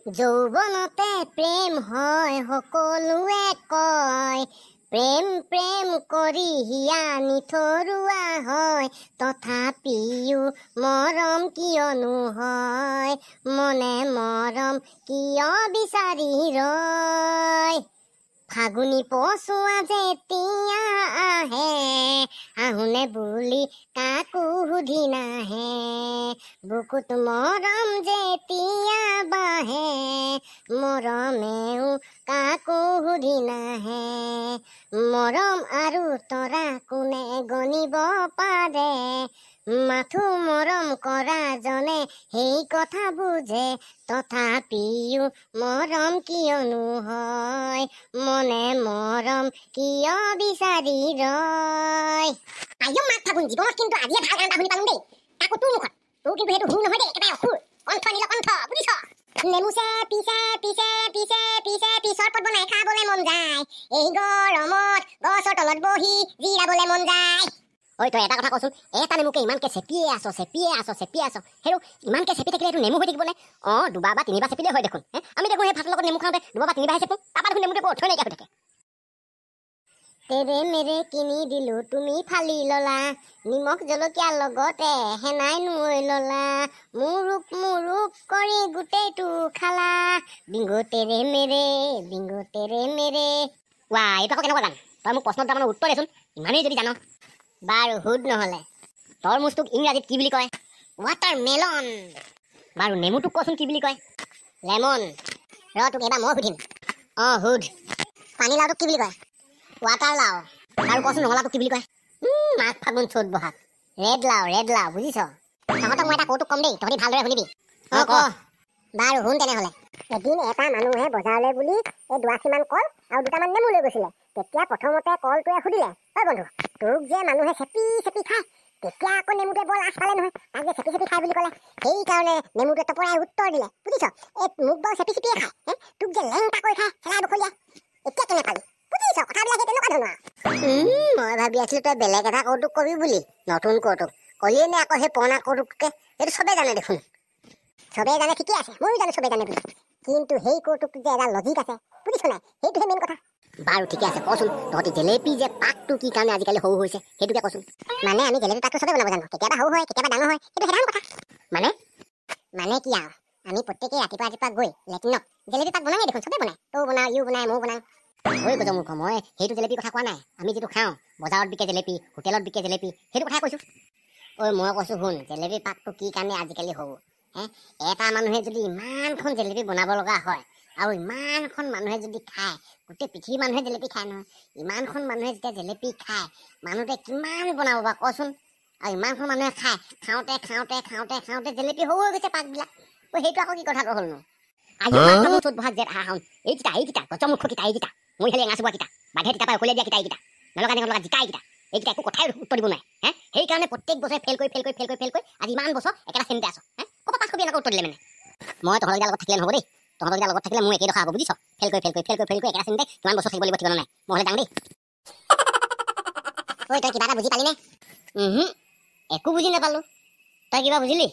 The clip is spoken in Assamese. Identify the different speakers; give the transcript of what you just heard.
Speaker 1: যৌৱনতে প্ৰেম হয় সকলোৱে কয়, প্ৰেম প্ৰেম কৰি হিয়া নিথৰুৱা হয়, তথাপিও মৰম কিয়নো হয়, মনে মৰম কিয় বিচাৰি ৰয়। ফাগুনী পচোৱা যেতিয়া আহে, আহোনে বুলি কাকো সুধি নাহে, বুকুত মৰম যেতিয়া বাঢ়ে, মৰমেও কাকো সুধি নাহে। মৰম আৰু তৰা কোনে গণিব পাৰে, মাথো মৰম কৰা জনে সেই কথা বুজে, তথাপিও মৰম কিয়নো হয়, মনে মৰম কিয় বিচাৰি ৰয়।
Speaker 2: আইঅ মাক ফাগুন, জীৱনত কিন্তু আজিয়ে ভাল গান এটা শুনি পালো দেই, তাকো তোৰ মুখত। তোৰ কিন্তু সেইটো সুৰ নহয় দেই, একেবাৰে অসুৰ কণ্ঠ, নীলকণ্ঠ, বুজিছ? নেমু চেপি চেপি চেপি চেপি চেপি চৰবত বনাই খাবলে মন যায়, এই গৰমত গছৰ তলত বহি জিৰাবলে মন যায়।
Speaker 3: ঐ তই এটা কথা কচোন, এটা নেমুকে ইমানকে চেপিয়ে আছ, চেপিয়ে আছ, চেপিয়ে আছ, হেৰ ইমানকে চেপি থাকিলে এইটো নেমু হৈ থাকিবনে? অঁ, দুবাৰ বা তিনিবাৰ চেপিলে হয় দেখোন। হে আমি দেখোন সেই ভাতৰ লগত নেমু খাওঁতে দুবাৰ বা তিনিবাৰহে চেপো, তাৰপৰা দেখোন নেমুটো একো অৰ্থই নাইকিয়া হৈ থাকে।
Speaker 1: তেৰে মেৰে কিনি দিলো তুমি ফালি ললা, নিমখ জলকীয়া লগতে হেনাই নৈ ললা, মুৰুক মুৰুক কৰি গোটেইটো খালা, বিংগো তেৰে মেৰে বিংগো তেৰে মেৰে।
Speaker 3: ৱা, এইটো আকৌ কেনেকুৱা গান? তই মোক প্ৰশ্ন দুটামানৰ উত্তৰ দেচোন, ইমানেই যদি জান।
Speaker 1: বাৰু সুধ নহ'লে।
Speaker 3: তৰমুজটোক ইংৰাজীত কি বুলি কয়?
Speaker 1: Watermelon.
Speaker 3: বাৰু নেমুটোক কচোন কি বুলি কয়?
Speaker 1: লেমন। ৰ তোক এইবাৰ মই সুধিম। অঁ সুধ। পানীলাওটোক কি বুলি কয়? ৱাটাৰ লাও।
Speaker 3: আৰু কচোন ৰঙালাওটোক কি বুলি কয়?
Speaker 1: মাঘ ফাগুন চ'ত বহাগ, ৰেড লাও, ৰেড লাও, বুজিছ?
Speaker 2: তহঁতক মই এটা কৌতুক ক'ম দেই, তহঁতি ভালদৰে শুনিবি।
Speaker 1: অঁ ক। বাৰু শুন তেনেহ'লে।
Speaker 2: এদিন এটা মানুহে বজাৰলৈ বুলি এই দুআশীমান কল আৰু দুটামান নেমু লৈ গৈছিলে। তেতিয়া প্ৰথমতে কলটোৱে সুধিলে, ঐ বন্ধু, তোক যে মানুহে চেপি চেপি খায়, তেতিয়া আকৌ নেমুটোৱে বৰ লাজ পালে নহয়, তাক যে চেপি চেপি খায় বুলি ক'লে। সেইকাৰণে নেমুটোৱে টপৰাই উত্তৰ দিলে, বুজিছ, এই মোক বাৰু চেপি চেপিয়ে খায়, হে তোক যে লেংটাকৈ খায় চেলাই বখলীয়া, এতিয়া কেনে পালি? বুজিছ, কথাবিলাক সেই তেনেকুৱা ধৰণৰ।
Speaker 1: মই ভাবি আছিলো তই বেলেগ এটা কৌতুক কবি বুলি, নতুন কৌতুক কলিয়ে নে আকৌ সেই পুৰণা কৌতুকটোকে? সেইটো চবেই জানে দেখোন।
Speaker 2: চবেই জানে, ঠিকে আছে, ময়ো জানো চবেই জানে বুলি, কিন্তু সেই কৌতুকটো যে এটা লজিক আছে, বুজিছ নাই, সেইটোহে মেইন কথা।
Speaker 3: বাৰু ঠিকে আছে, কচোন তহঁতি জেলেপি যে পাকটো কি কাৰণে আজিকালি সৰু হৈছে সেইটোকে কচোন।
Speaker 2: মানে আমি জেলেপি পাকটো চবেই বনাব জানো, কেতিয়াবা সৰু হয় কেতিয়াবা ডাঙৰ হয়, সেইটো সাধাৰণ কথা।
Speaker 3: মানে?
Speaker 2: মানে কি আৰু, আমি প্ৰত্যেকেই ৰাতিপুৱা ৰাতিপুৱা গৈ লেট্ৰিনত জেলেপি পাক বনাওঁৱেই দেখোন, চবেই বনায়, তয়ো বনাও, ইও বনায়, ময়ো বনাওঁ।
Speaker 3: ঐ গজমূৰ্খ, মই সেইটো জেলেপিৰ কথা কোৱা নাই। আমি যিটো খাওঁ, বজাৰত বিকে জেলেপি, হোটেলত বিকে জেলেপি, সেইটো কথাই কৈছোঁ।
Speaker 1: ঐ মই কৈছোঁ শুন, জেলেপি পাকটো কি কাৰণে আজিকালি সৰু? হে এটা মানুহে যদি ইমানখন জেলেপি বনাব লগা হয় আৰু ইমানখন মানুহে যদি খায়, গোটেই পৃথিৱীৰ মানুহে জেলেপি খায় নহয়, ইমানখন মানুহে যেতিয়া জেলেপি খায়, মানুহটোৱে কিমান বনাব বাৰু কচোন? আৰু ইমানখন মানুহে খায়, খাওঁতে খাওঁতে খাওঁতে খাওঁতে জেলেপি সৰু হৈ গৈছে পাকবিলাক। ঐ সেইটো আকৌ কি কথাটো হ'লনো?
Speaker 3: আজি মাঘ ফাগুন চ'ত বহাগ জেঠ আহাৰ শাওণ, এইকেইটা এইকেইটা গজমূৰ্খকেইটা, এইকেইটা মৰিশালি এঙা চোবোৱাকেইটা, বাঘে তিতা পাই অকলীয়া দিয়াকেইটা, এইকেইটা নলগা নলগা জিকা, এইকেইটা এইকেইটা একো কথাই উত্তৰ দিব নোৱাৰে। হে সেইকাৰণে প্ৰত্যেক বছৰে ফেইল কৰি ফেইল কৰি ফেইল কৰি ফেইল কৰি আজি ইমান বছৰ একেটা শ্ৰেণীতে আছ। হে ক'ৰপৰা পাছ কৰিবি এনেকৈ উত্তৰ দিলে? মানে মই তহঁতকেইটাৰ লগত থাকিলে নহ'ব দেই, তহঁতকেইটাৰ লগত থাকিলে মোৰ একেই দশা হ'ব, বুজিছ? ফেইল কৰি ফেইল কৰি ফেইল কৰি ফেইল কৰি একেটা শ্ৰেণীতে কিমান বছৰ থাকিব লাগিব ঠিকনা নাই। মই হ'লে যাওঁ দেই।
Speaker 2: ঐ তই কিবা এটা বুজি পালিনে?
Speaker 1: একো বুজি নাপালো। তই কিবা বুজিলি?